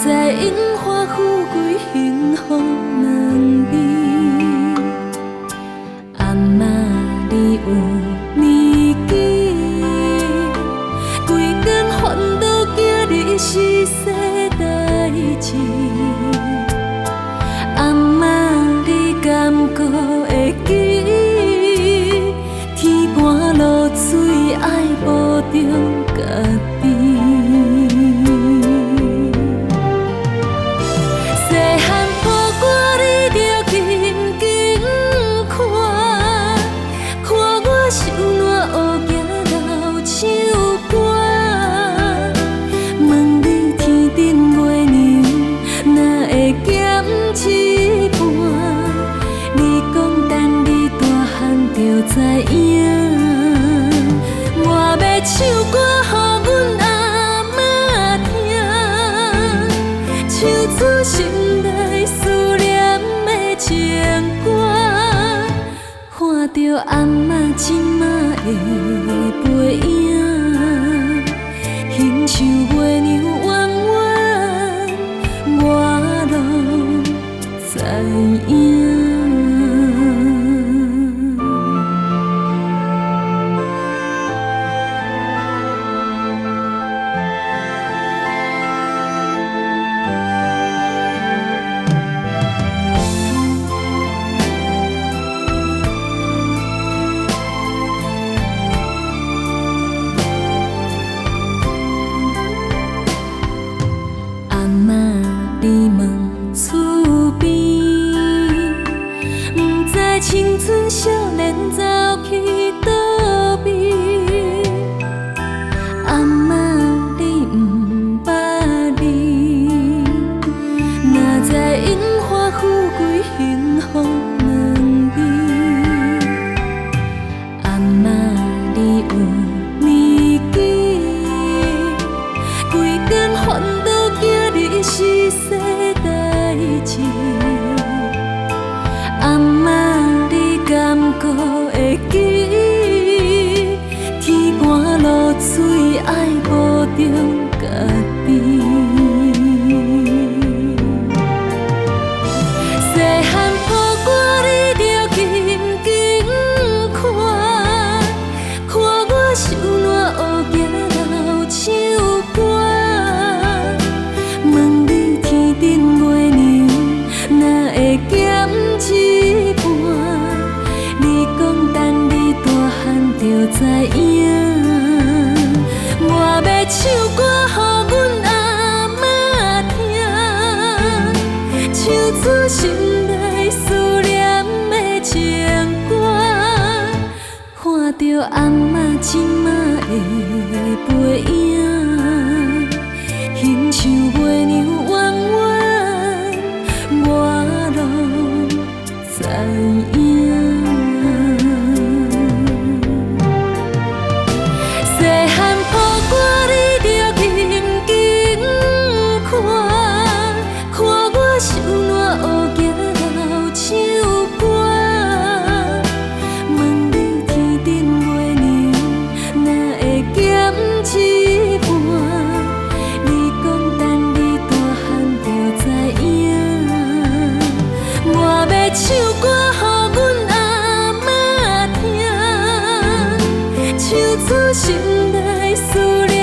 知榮華富貴幸福兩邊。阿嬤你有年紀，規工煩惱囝兒是勢代誌。阿嬤你敢閣會記？天寒落水愛保重家己。細漢抱我你著緊緊看，看我受爛烏行流手汗。問你天頂月娘哪會減一半？你講等你大漢就知影。我欲唱歌予阮阿嬤聽，唱出心內思念的情歌。看著阿嬤這馬的背影，彼像月娘彎彎，我攏知影。阿嬤，你問厝邊，毋知青春少年走去佗位。阿嬤，你毋捌字，哪知榮華富貴幸福兩邊。阿嬤，你有年紀，規工煩惱囝兒是勢代誌。阿嬤，你敢閣會記？天寒落水愛保重家己。細漢抱我你著緊緊看，看我受爛烏行流手汗。問你天頂月娘哪會減一半？你講等你大漢就知影。我欲唱歌予阮阿嬤聽，唱出心內思念的情歌。看著阿嬤這馬的背影，彼像月娘彎彎，我攏知影。細漢抱我你著緊緊看，看我受爛烏行流手汗。問你天頂月娘哪會減一半？你講等你大漢就知影。我欲唱歌予阮阿嬤聽，唱出心內思念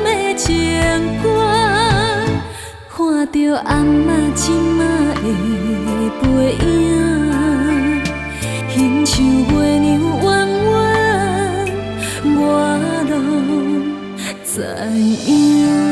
的情歌。看著阿嬤這馬的背影，彼像月娘彎彎，我攏知影。